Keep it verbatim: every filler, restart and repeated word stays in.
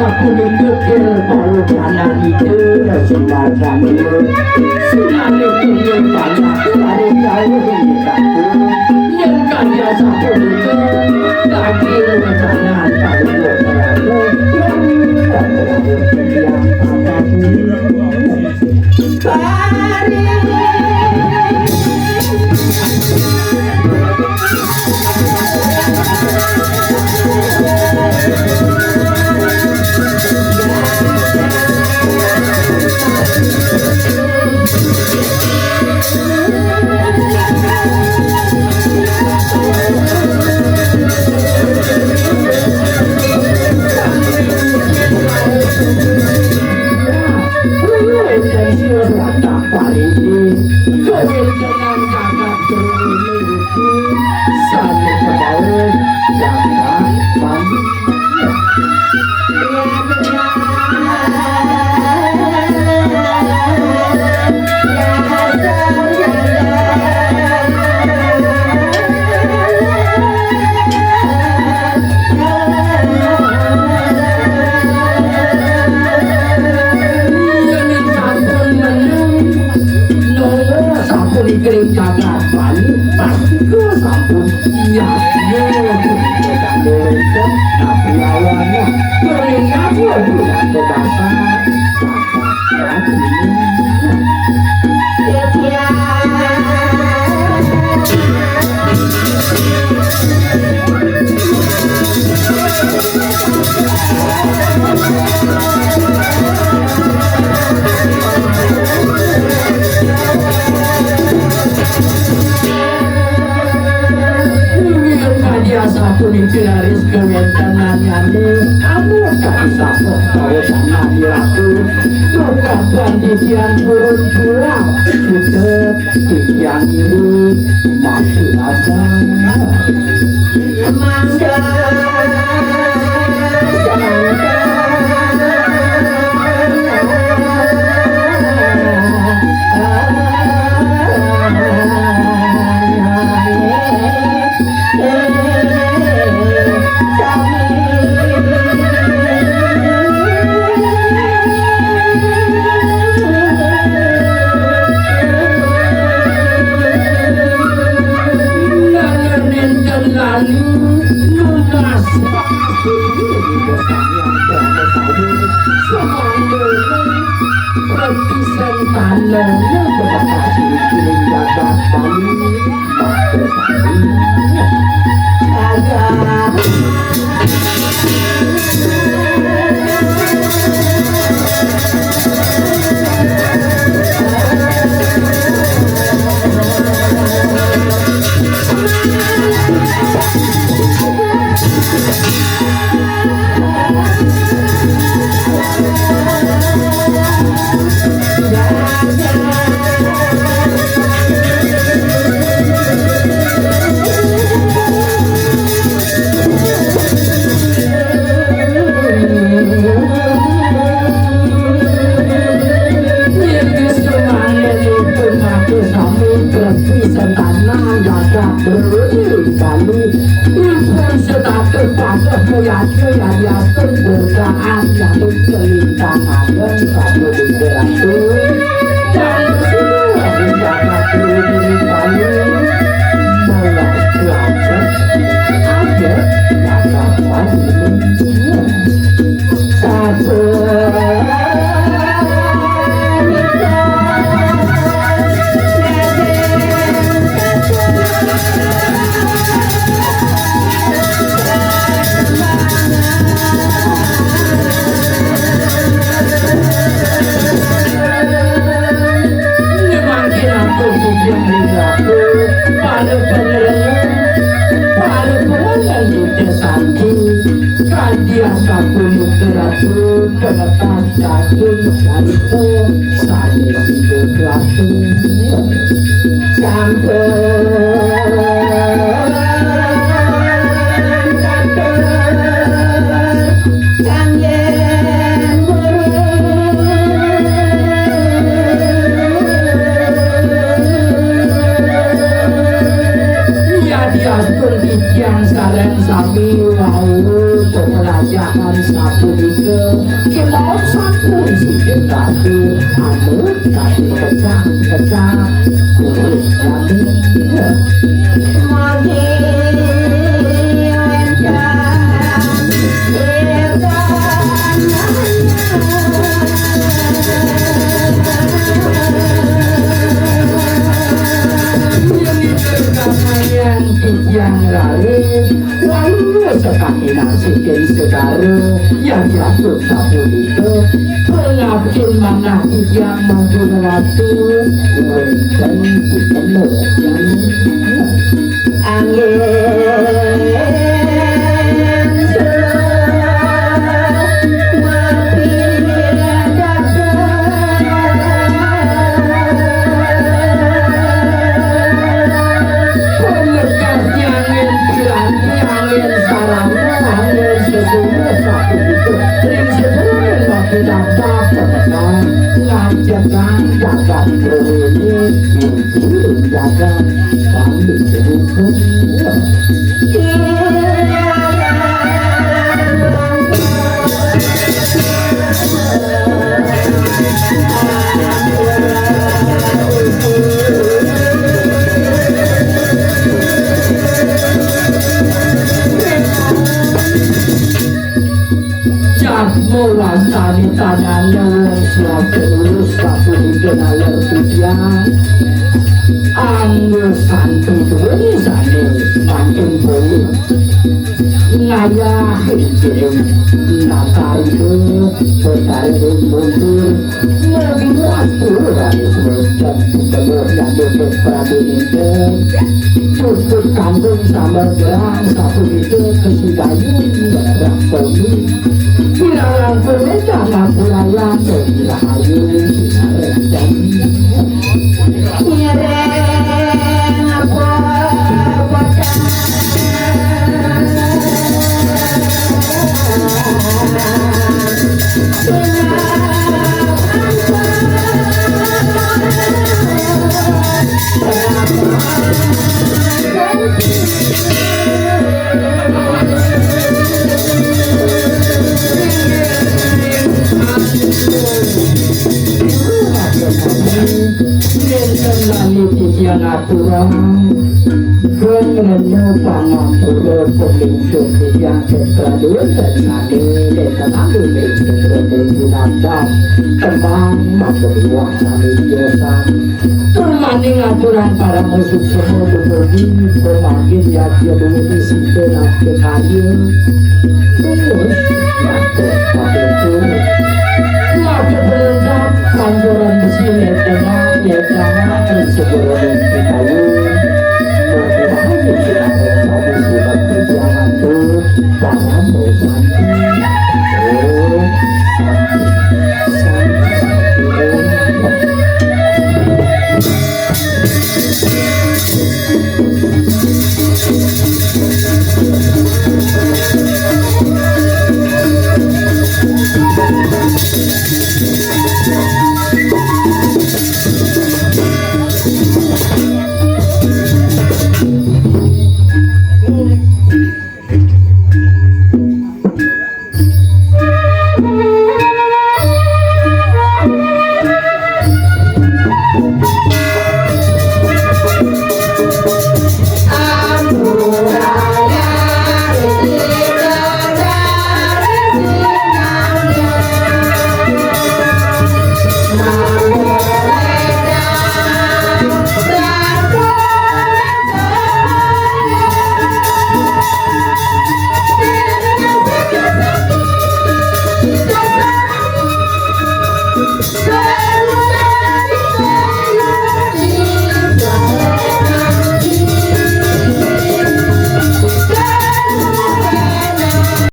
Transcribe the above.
Punika kir pawukanan Ida Sumardana. Sinalih tunggil panjak kari jauh ing kakung. Yen kaya sapunika, kaki rencana Palungguh Prabu lan Prabu Titiang Patih. Sampun kering jagat Bali, pasti sampun. Iya, iya. Tapi lawannya, kering apa bulan kebasa? Inggih, kadi asapunika raris kawéntenannyané anu kadi sampun kawéntenan Ratu. Dukaban titiang turun pulang. Kita titiang ini masih ada. Mangga. Nanging nénten lali nunas. Semanten. Roti sentana berkasih kirim jagat Bali. Matur sami. Jagat. Setata pasah kuyati yadiastun berkaan yatun kelintang ageng sabu dingge ratu. Dan semua jagat diri payu. Malah belajar ada kata payu. Para pangeran, para pangeran Ida Santi. Kadi asapunika Ratu, penepas daging kalita sané sida kelasa. Sampun katur kanggé guru. Yadiastun Sareng sami wau pelajahan sapunika kemawon sampun sida ratu anu tadi pecah-pecah kulit kami. Magi wénten Yen ida kakayan titiang raris, wau sekati nasikin segara, yang jatuh sapunika, pengabdin manah titiang mangkin watu, wénten dipenuh. Anggén suluh mapi dasa. Pamekasnya anggén piranti, anggén sarana, anggén sesungguh sapunika. Ring sedurunge mapi dasa pamekasnya ngajegang jagat Brahmini. Jadma wastane tanane wong swaca lurus, sapunika naler titiang. Angga santi duweni sane mangkin boleh ngayah ing natarika betari ing mundur. Melinguh atur raris wonten tengah nyambut Prabu Ninten. Cukup kangkung sambal gerang sapunika kasidayan rakoni. Kirang langkung ingkang ngampurayang rahayu sinareng. Ngiring apa Nenten lali titiang aturang, geng rena pangampura pemimpin titiang Setraduan dan sami nenten ambil nenten nenten binatang temang matur luwah sami biasan. Tur maning aturang parama suksma dumogi pemangkin yadya duweni sida nabda kaya. Terus matur patuntu. Maju berlengkap pancoran besi lekangan lekangan segera dan kitayu. Maju maju sinatang sami surat perjuangan tu parama sami.